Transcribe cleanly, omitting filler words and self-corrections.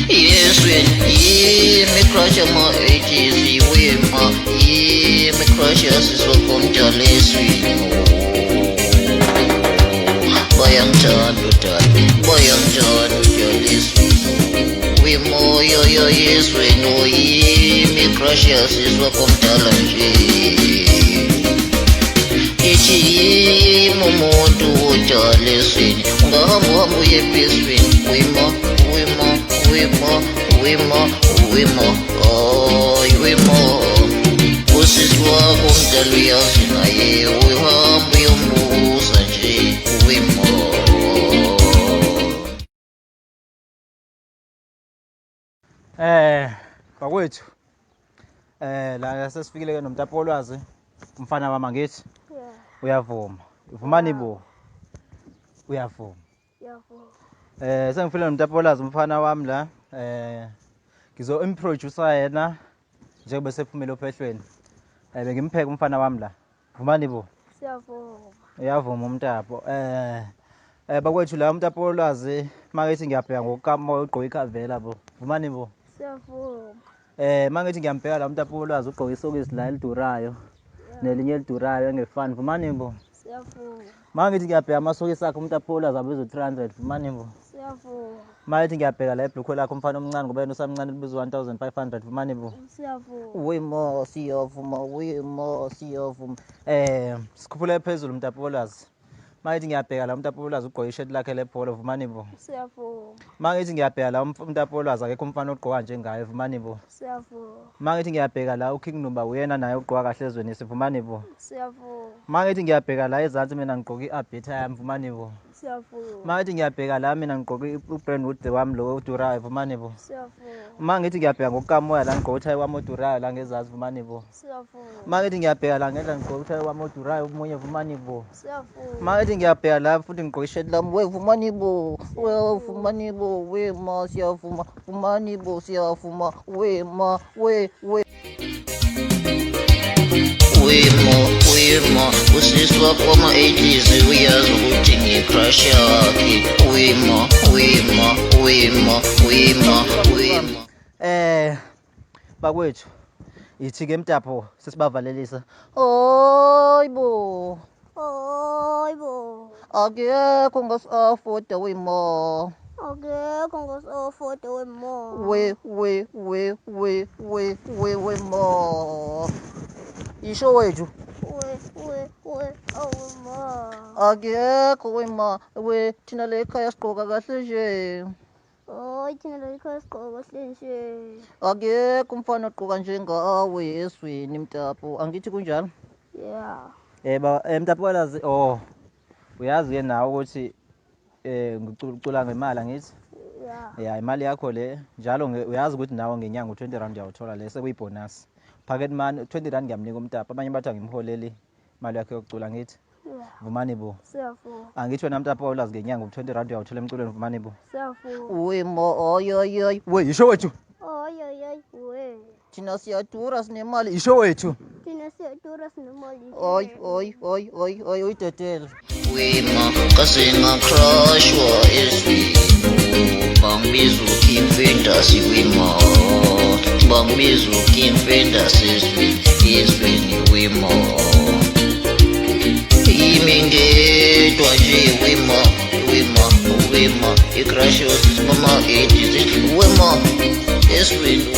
Yesweni yimi crush ama-80s wema yimi crush yasiswakomdala eswini. Bayangithanda udali, bayangithanda udali eswini. Wimoya yesweni yimi crush yasiswakomdala nje. Ithi yimi umuntu odala eswini, ungahamba uhambe uye ebheswini. Wima wima wima wima wima hayi wima. Usisi wakho umdala uyazi naye uhamba uyombuza nje wima. Bakwethu. La sesifikile ke nomtapolwazi umfana wami angithi. Yeah. Uyavuma. Vumani bo. Uyavuma. Uyavuma. Sengifile nomtapolwazi umfana wami la. Ngizo improducer yena njengoba sephumile ophehlweni. Bengimpheka umfana wami la. Vumani bo. Siyavuma. Uyavuma umtapo. Bakwethu la umtapolwazi makethi ngiyabheka ngokukamoya ugqoke ikhavela bo. Vumani bo. Siyavuma. Mangithi ngiyambheka la umtapolwazi ugqoke isokisi la elidurayo. Nelinye elidurayo engefani. Vumani bo. Siyavuma. Mangithi ngiyabheka amasokisi akhe umtapolwazi abiza 300. Vumani bo. Siyavuma. Mangithi ngiyabheka la ebhlukwe lakhe umfana omncane ngoba yena usamncane libiza 1500. Vumani bo. Siyavuma. Wima siyavuma, wima siyavuma. Sikhuphule phezulu umtapolwazi. Mangithi ngiyabheka la umtapolwazi ugqoke ishirt lakhe lepolo. Vumani bo. Siyavuma. Mangithi ngiyabheka la umtapolwazi akekho umfana ogqoka njengaye. Vumani bo. Siyavuma. Mangithi ngiyabheka la uKing Numba uyena naye ogqoka kahle ezweni. Sivumani bo. Siyavuma. Mangithi ngiyabheka la ezansi mina ngigqoke i-Arbiter yami. Vumani bo. Siyavuma. Mangithi ngiyabheka la mina ngigqoke uBrandwood wami lo odurayo. Vumani bo. Siyavuma. Mangithi ngiyabheka ngokukamoya la ngigqoke uthayi wami odurayo la ngezansi. Vumani bo. Siyavuma. Mangithi ngiyabheka la ngenhla ngigqoke uthayi wami odurayo omunye. Vumani bo. Siyavuma. Mangithi ngiyabheka la futhi ngigqoke ishirt lami. We vumani bo, we vumani bo, we ma siyavuma, vumani bo siyavuma, we ma we we. Wima wima usisi wakho wama-80s uyazi ukuthi ngi-crush yakhe. Wima wima wima wima wima. Bakwethu ithi ke mtapho sesibavalelisa. Hayibo. Hayibo. Akekho ngasi-afforda wima. Akekho ngasi-afforda wima. We we we we we we we ma. Isho wethu. We we we awuma. Akekho wima we thina le ekhaya sigqoka kahle nje. Hayi thina le ekhaya sigqoka kahle nje. Akekho umfana ogqoka njengawe esweni mtapo. Angithi kunjalo? Yeah. Mtapolwazi oh uyazi ke nawe ukuthi ngicula ngemali angithi? Yeah. Yeah, imali yakho le njalo uyazi ukuthi nawe ngenyanga u20 rand uyawuthola le sekuyibonus. Pocket money 20 rand ngiyamnika umtapo. Abanye bathi angimholeli imali yakhe yokucula ngithi. Yeah. Vumani bo. Siyavuma. Angithi wena mtapolwazi ngenyanga u20 rand uyawuthola emculweni. Vumani bo. Siyavuma. Wima oyoyoy. We isho wethu. Oyoyoy we. Thina siyadura sinemali. Isho wethu. Thina siyadura sinemali. Oy oy oy oy oy uyidedele. Wima kasinga-crushwa ezwini. Bangibiza uKing Fenders wima. Bangibiza uKing Fenders ezwini, ezweni wima. Yimi ngedwa nje wima wima wima. I-crush yosisi bama-80s wima eswini.